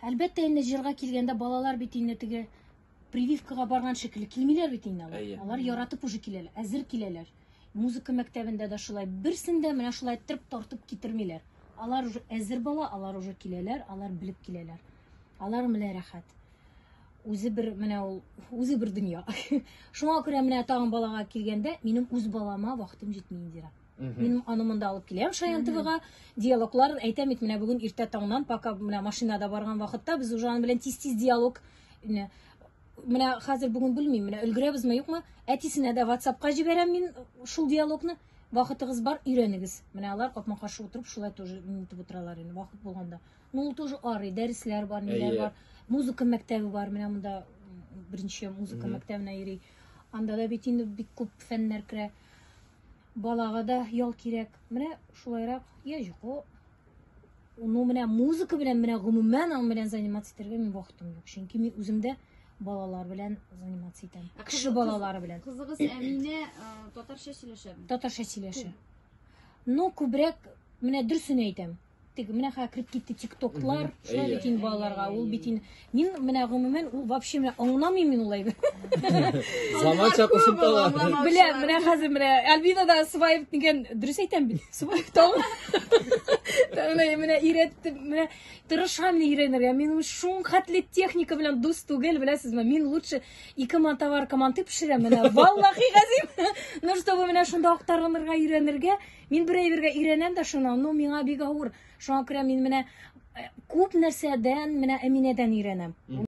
Әлбәттә инде җырга килгәндә балалар бит инде теге прививкага барган шикелле килмиләр бит инде алар. Әйе. Алар яратып уже киләләр, әзер киләләр. Музыка мәктәбендә дә шулай берсен дә менә шулай иттереп тартып китермиләр. Алар уже әзер бала, алар уже киләләр, алар белеп киләләр. Алар менә рәхәт. Үзе бер менә ул үзе бер дөнья. Шуңа күрә менә тагын балага килгәндә, минем үз балама вакытым җитми Индира. Мин аны монда алып киләм Шаян ТВга, диалогларын әйтәм бит, менә бүген иртә таңнан, пока менә машинада барган вакытта без уже аның белән тиз-тиз диалог менә менә хәзер бүген белмим, менә өлгерәбезме, юкмы? Әтисенә дә WhatsApp-ка җибәрәм мин шул диалогны. Вакытыгыз бар, өйрәнегез. Менә алар капма-каршы утырып шулай тоже нитеп утыралар инде вакыт булганда. Ну, ул тоже арый, дәресләр бар, ниләр бар. Музыка мәктәбе бар, менә монда беренче музыка мәктәбенә йөри. Анда да бит инде бик күп фәннәр керә. Балага да ял кирәк. Менә шулайрак, я йокы. Ну, менә музыка белән, менә гомумән аның белән заниматься итәргә мин вакытым юк. Чөнки мин үзем дә балалар белән заниматься итәм. Ә Кеше балалары белән. Кызыгыз Әминә татарча сөйләшәме? Татарча сөйләшә. Ну, күбрәк, менә дөресен әйтәм. Теге менә хәзер кереп китте тиктоклар, шулай бит инде балаларга, ул бит инде. Мин менә гомумән ул вообще менә аңламыйм мин ул әйбер. Заманча кушымталар. Белә, менә хәзер менә Альбина да свайп дигән, дөрес әйтәм бит. Свайп тагын. Менә менә өйрәтте, менә тырышам мин өйрәнергә. Мин шул хәтле техника белән дус түгел, беләсезме? Мин лучше ике мантоварка манты пешерәм менә. Валлахи газим. Ну, чтобы менә шунда актарынырга өйрәнергә, Мин бер әйбергә өйрәнәм дә шуны, но миңа бик авыр. Шуңа күрә мин менә күп нәрсәдән, менә Әминәдән өйрәнәм.